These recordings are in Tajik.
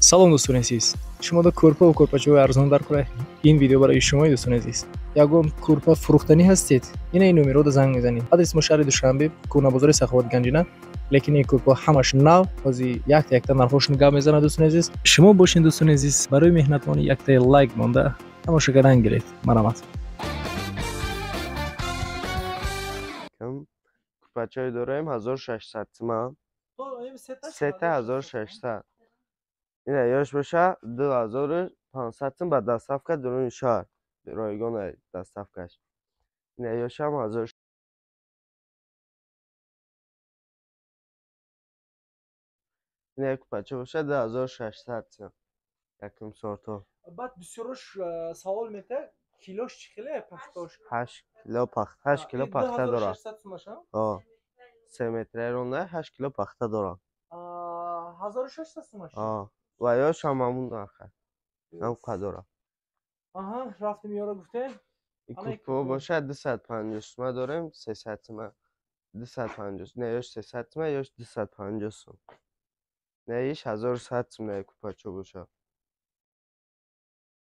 Салом, дӯстони азиз. Шумо да кӯрпа ва кӯрпачаҳои арзон дар кора? Ин видео барои шумо, дӯстони азиз. Ягон кӯрпа фурӯхтанӣ ҳастед? Ина ин номерҳода занг мезанед. Адреси мо шаҳри Душанбе, Кӯҳнабозори Саховат, Ганҷина. Лекин ин кӯрпа ҳамаш нав, ҳозир якта якта нархҳошон гап мезанад, дӯстони азиз. Шумо бошед, дӯстони азиз, барои меҳнатмонӣ яктаи лайк монда тамошо кардан гиред. Марҳамат. Кӯрпачаҳое дорем 1600 сима. Сета 1600. Ина ёш боша 2500 сум ба доставка дуруни шаҳр. Ройгон доставкаш. Ина ёшам 1000. Ина кӯрпача боша 2600 сум. Якум сорто. Баъд бисёрош савол метаҳад, килош чӣ хеле пахтош? 8 кило пахта, 8 кило пахта дорад. О, 3 метраи ронда 8 кило пахта дорад. 1600 сумаш? О, ва ёшам ҳамун нарха. Ҳам қадора. Аҳа, рафтем, ёро гуфтем. Ин кӯрпаҳо бошад 250 сума дорем, 300 сума. 250. Не, ёш 300 сума, ёш 250 сум. Не, иш 1100 сум не кӯрпачо бошад.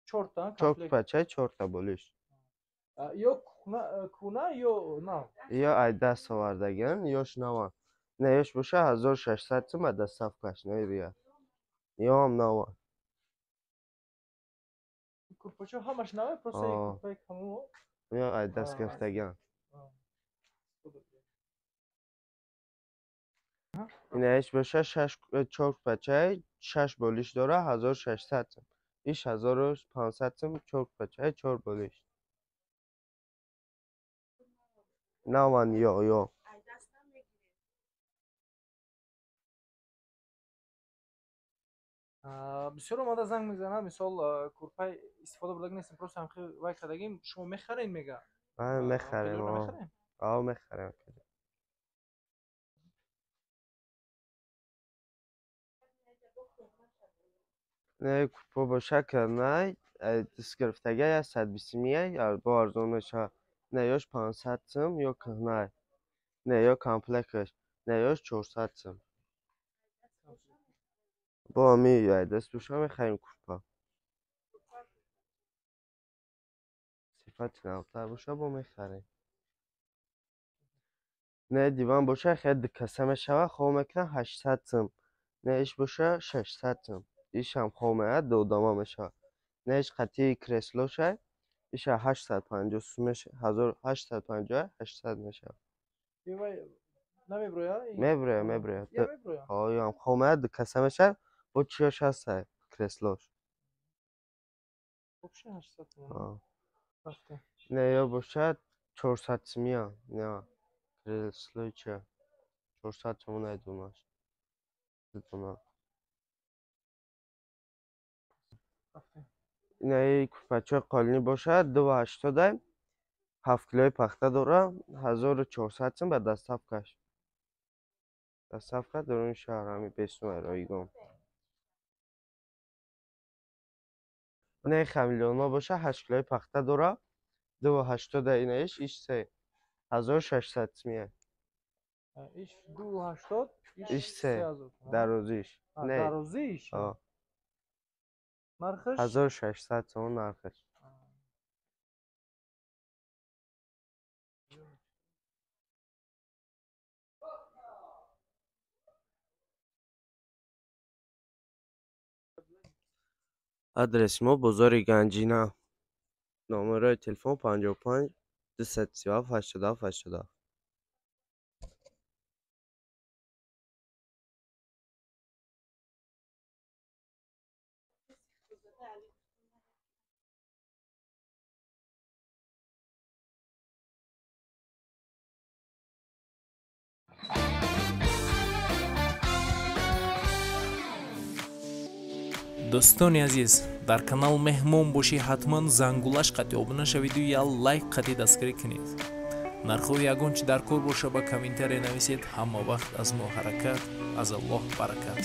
Чорта? Чор кӯрпача, чорта болиш. Ё куна, ё нав? Ё ай даст овардагиан, ёш наван. Не, ёш боша 1600 сум ба доставкаш, не рия. Ё ҳам наван. Кӯрпачо ҳамаш наве, просто кӯрпаи камо. Ё ай даст гирифтагиан. Ина иш боша шаш чор кӯрпачаи, шаш болиш дора 1600 сум. Иш 1500 сум, чор кӯрпачаи, чор болиш. Наван ё. Бисёр омада занг мезанад, мисол, кӯрпаи истифода бурдаги нестем, просто ҳамхел вай кардагим, шумо мехаред, мега? Мехарем. О, мехарем. Не, кӯрпа боша кирнай, дастгирифтага 120 мия, бо арзон мешавад. Не, ёш 500 сум, ё кӯҳнай. Не, ё комплекташ. Не, ёш 400 сум. Бо ҳами даст боша мехарем кӯрпа. Сифати навтар боша бо мехарем. Не, диван боша хеле дукаса мешавад, хоб мекунад 800 сум. Не, иш боша 600 сум. Ишам хоб меояд, доодама мешавад. Не, иш қатъии креслошай, иша 850 сум мешавад, 850, 800 мешавад. Намеброяд? Меброяд, меброяд. О, ёам хоб меояд, дукаса мешавад, бо чиёш ҳастай креслош. Не, ё бошад 400 сумия, не, креслои чия. 400 сумон айдунаш. Дудона. Инаи кӯрпачаи қолинӣ бошад 2,80, 7 килои пахта дора, 1400 сум ба доставкаш. Доставка дуруни шаҳр, ҳами бесумай ройгон. Инаи хамелеонҳо боша 8 килои пахта дора, 2,80 инаиш, иш се 1600 сумия. Иш 2,80, иш се дарозиш. Не, дарозиш? О. Нархаш? 1600 сомон нархаш. Адреси мо бозори Ганҷина. Номерои телефон 55 237 87 87. Дӯстони азиз, дар канал меҳмон бошӣ, ҳатман зангулаш қатъи обуна шавиду я лайк қатъи дастгирӣ кунед. Нархҳои ягон чи дар кор боша, ба комментария нависед. Ҳама вақт аз мо ҳаракат, аз Аллоҳ баракат.